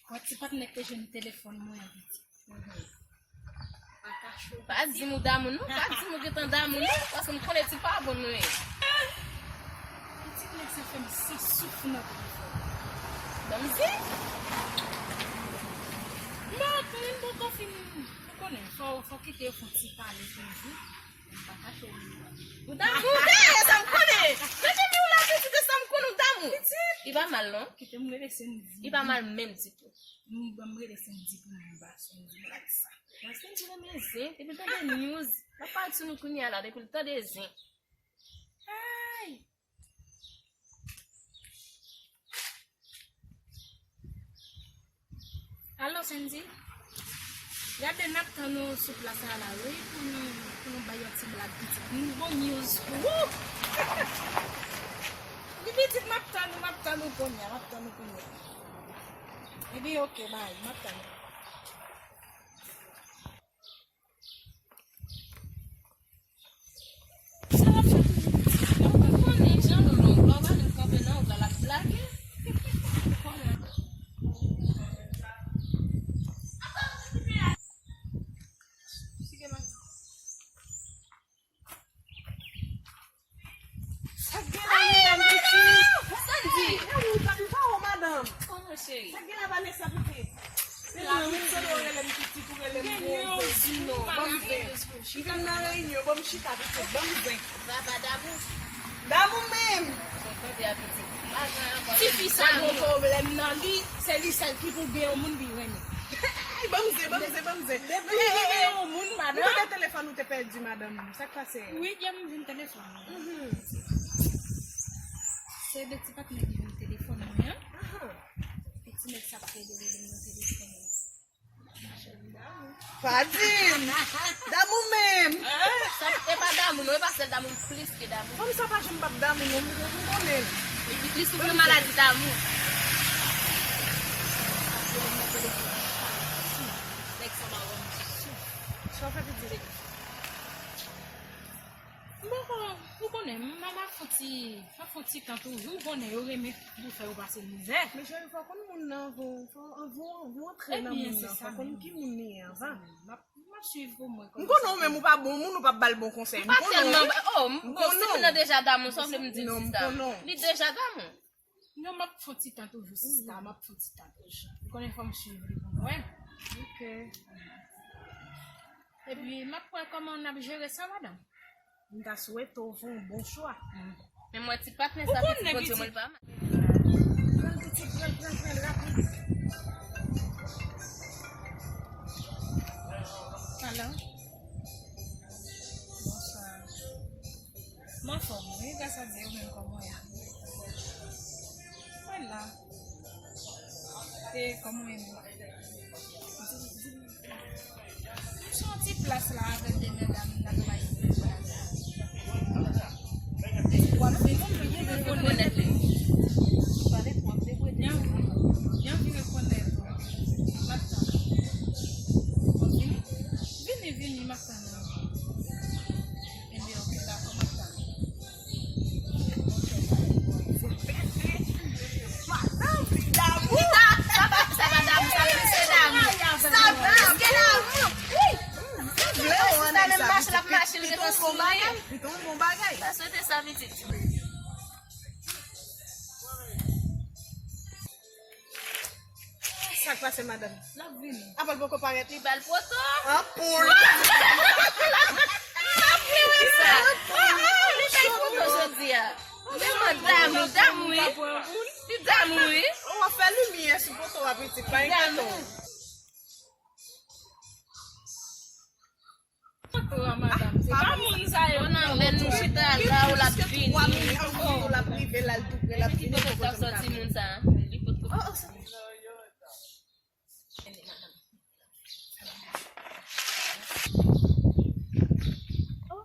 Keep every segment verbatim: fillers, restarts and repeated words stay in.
Wè ti patnè k te jwenn telefòn mwen an, pitit. Pa di m ou damou non, pa di m ou gentan damou non, paske m konnen ti pa bon nou ye. Pitit nèg sa fè m san souf nan telefòn. Ban m di. Non, mwen poko fin, ou konnen, fò, fò kite yo fè yon ti pale toujou. M pa kache w. Ou damou, ou damou, sa m konnen. Mete men w la, pitit, e sa m konnen, ou damou. Li pa mal non. Kite m rele Sendy. Li pa mal menm ditou. M, ban m rele Sendy pou m ba Sendy maladi sa. Nan Sendy renmen zen, depi l tande news, l ap pale sou nou kounye a la, depi l tande zen. Ay! Alo, Sendy? Gade, n ap tann ou sou plas la, la, wi, pou nou, pou nou bay yon ti blag pitit. Nou bon news pou ou! Wi, pitit, m ap tann ou, m ap tann ou kounye a, m ap tann ou kounye a. Ebyen, oke, bay, m ap tann ou. Sa w ap fè toujou pitit? Ou konnen jan nou long la, w pa vin kanpe nan wout la, l ap plake. Sa k gen la, medam pitit? Sandy! E ou, pa, pa ou, madanm? Kòman, cheri? Sa k gen la, Vanessa, pitit? Se la, wi, se ou rele m pitit, ou rele m gwo zen. Ban m zen. M vin nan reyinyon, ban m chita, pitit, ban m zen. Papa damou. Damou menm. Tifi sa gon pwoblèm nan li, se li sèl ki pou gen yon moun li renmen. Ay, ban m zen, ban m zen, ban m zen. Depi ou gen yon moun, madanm. Ou te telefòn, ou te pèdi, madanm. Sa k pase? Wi, yè m jwenn telefòn. Mhm. Se de ti patnè ki jwenn telefòn mwen an. Aha. E ti nèg sa ap plede rele m nan telefòn. Pa di m! Damou menm! Sa, e pa damou non, e pa sèl damou, plis ke damou. Fanm sa pa janm p ap damou non, m, m konnen. Li plis ke maladi damou. Nèg sa mawon. Sa w fè pitit? M poko, ou konnen, m, m ap fè ti, m ap fè ti tan toujou, ou konnen yo renmen pou fè yo pase mizè. Men cheri, fò konn moun nan anvan, fò anvan, anvan w antre nan moun nan, fò konn ki moun li ye anvan. M ap, m ap swiv pou mwen. M konnen w menm ou pa bon moun, ou p ap ba l bon konsèy. M pa tèlman, oh, m, bon, si moun nan deja damou, sa w vle m di l sista? Li deja damou. Non, m ap fè yon ti tan toujou, sista, m ap fè yon ti tan toujou. Ou konnen fò m swiv li pou mwen. Ok. Epi, m ap wè kòman n ap jere sa, madanm. M ta swete w fè yon bon chwa. Men mwen ti patnè sa, pitit Bondye mwen, li pa mal. Pran l, pitit, pran l, pran l, pran l, rapid. Alo? Bonswa. M anfòm, wi, gras a Dye, ou menm kòman w ye? Mwen la. E kòman w ye menm? M sou yon ti plas la avèk de medam n ap bay. W ap vin, m vin rekonèt ou. Yan, yan vin rekonèt ou. M ap tann ou. W ap vini? Vini, vini, m ap tann ou. Ebyen, oke, dakò, m ap tann ou. Madanm, damou. Sa pa, sa pa damou, sa plis ke damou. Sa plis ke damou. Wi. Sista menm mache l ap mache, li gentan souri. Li te yon bon bagay. Pa swete sa, pitit. Sa k pase, madanm? L ap vini. Apa l poko parèt? Li ba l poto. An poul. M ap rive sa. Li ba l poto jodi a. Tèlman damou, damou, wi. Li damou, wi. Ou ap fè limyè sou poto a, pitit, pa enkyete w. Poto a, madanm. Se pa moun sa yo, non. Lè nou chita la, ou l ap vini. L ap rive la, l tou pre, l ap vini. Epi ki kote l t ap sòti, moun sa a? Li potko. Oh, oh, sa. Oh.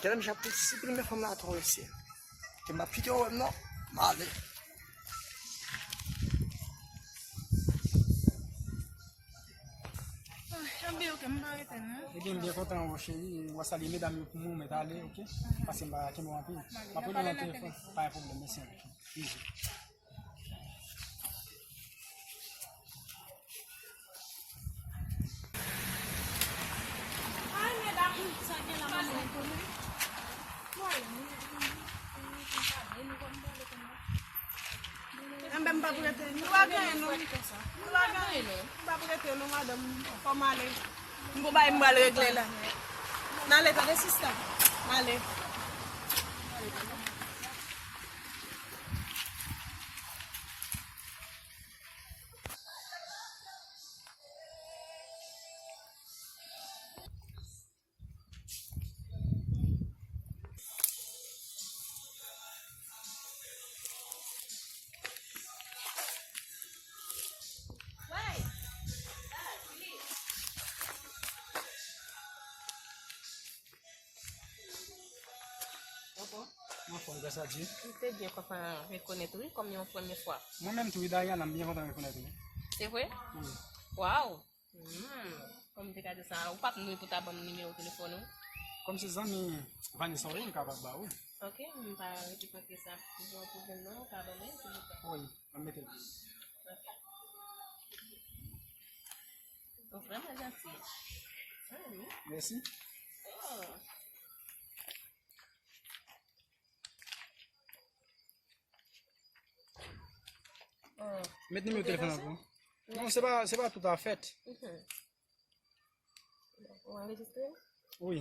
Tèlman m ap siprime fanm la atò mesye. Ke m ap kite w wè m non. M ale. Anben, ok, m pa rete non. Ebyen, m byen kontan wè w, cheri. W a salye medam yo pou mwen, mèt ale, ok? Paske m pa kenbe w anpil. M ap rele w nan telefòn. Pa gen pwoblèm, mèsi anpil. Bizou. Ay, medam, sa gen la, manman. Anben, m p ap rete. Nou pa genyen, non. Nou pa genyen, non. M p ap rete, non, madanm. Fò m ale. M gon bagay m pral regle la. M ale, tande, sista. M ale. Mwen anfòm, gras a Dye. M te byen kontan rekonèt ou, wi, kòm yon premye fwa. Mwen menm tou, wi, Dariana, m byen kontan rekonèt ou. Se vre? Wi. Waw! Hmm, kòm m te ka di sa, ou p ap nwi pou ta ban m nimewo telefòn ou? Kòm se zanmi Vanessa w ye, m kapab ba ou. Ok, m pa respekte sa. Jan pou jwenn non, ou ka ban mwen, silvouplè? Wi, mwen mete l. Ok. Ou vrèman janti. Ah, wi. Mèsi. Oh. Ah. Met nimewo telefòn la pou mwen. Non, se pa, se pa tout a fèt. Mhm. Ou anrejistre? Wi.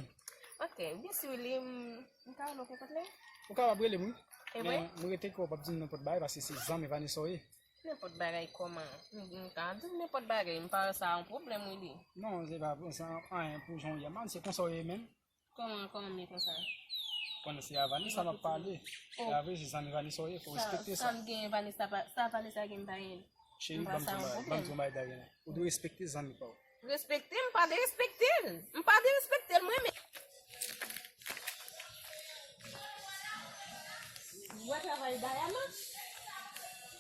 Ok, byen si li, m, m ka rele w kenpòt lè? Ou kapab rele m, wi. E vre? Men, m rete kwè w p ap di m nenpòt bagay, paske se zanmi Vanessa w ye. Nenpòt bagay kòman? M, m ka di w nenpòt bagay, m pa wè sa yon pwoblèm, wi, li. Non, se pa, se anyen pou jan w ye. Man, se konsa w ye menm. Kòman, kòman m ye konsa? Konnen se a Vanessa m ap pale. Oh. Se a vre, se zanmi Vanessa w ye, fò w respekte sa. Sa m genyen Vanessa pa, sa Vanessa genyen m pa genyen. Cheri, ban m di w yon bagay, ban m di w yon bagay, Dariana. Ou dwe respekte zanmi pa w. Respekte? M pa derespekte l. M pa derespekte l, mwen menm. Wè travay Dayana?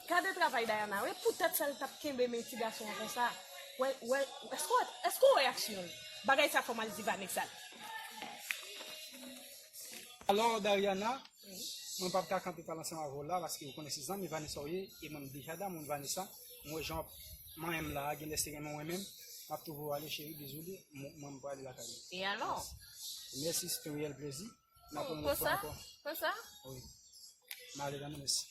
Gade travay Dayana, wi, poutèt sa l t ap kenbe men ti gason an konsa. Wè, wè, èske w, èske w wè reyaksyon l? Bagay sa fò m al di Vanessa l. Alò, Dariana, mwen p ap ka kanpe pale ansanm avè w la, paske ou konnen se zanmi Vanessa w ye, e mwen m deja damou Vanessa. Mwen wè jan w ap manyen m la a, genlè se renmen w renmen m. M ap twouve w ale, cheri, bizou li, mwen, mwen m prale lakay mwen. E alò? Mèsi, se te yon reyèl plezi. N ap wè yon lòt fwa ankò. Konsa? Wi. M ale, gade, mèsi.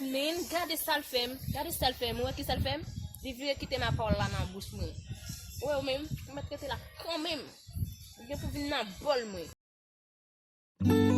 Men, gade sa l fè m, gade sa l fè m, ou wè ki sa l fè m? Li vire kite m a pawòl la nan bouch mwen. Ou wè ou menm, ou mèt rete la kanmenm. Ou gen pou vin nan bòl mwen.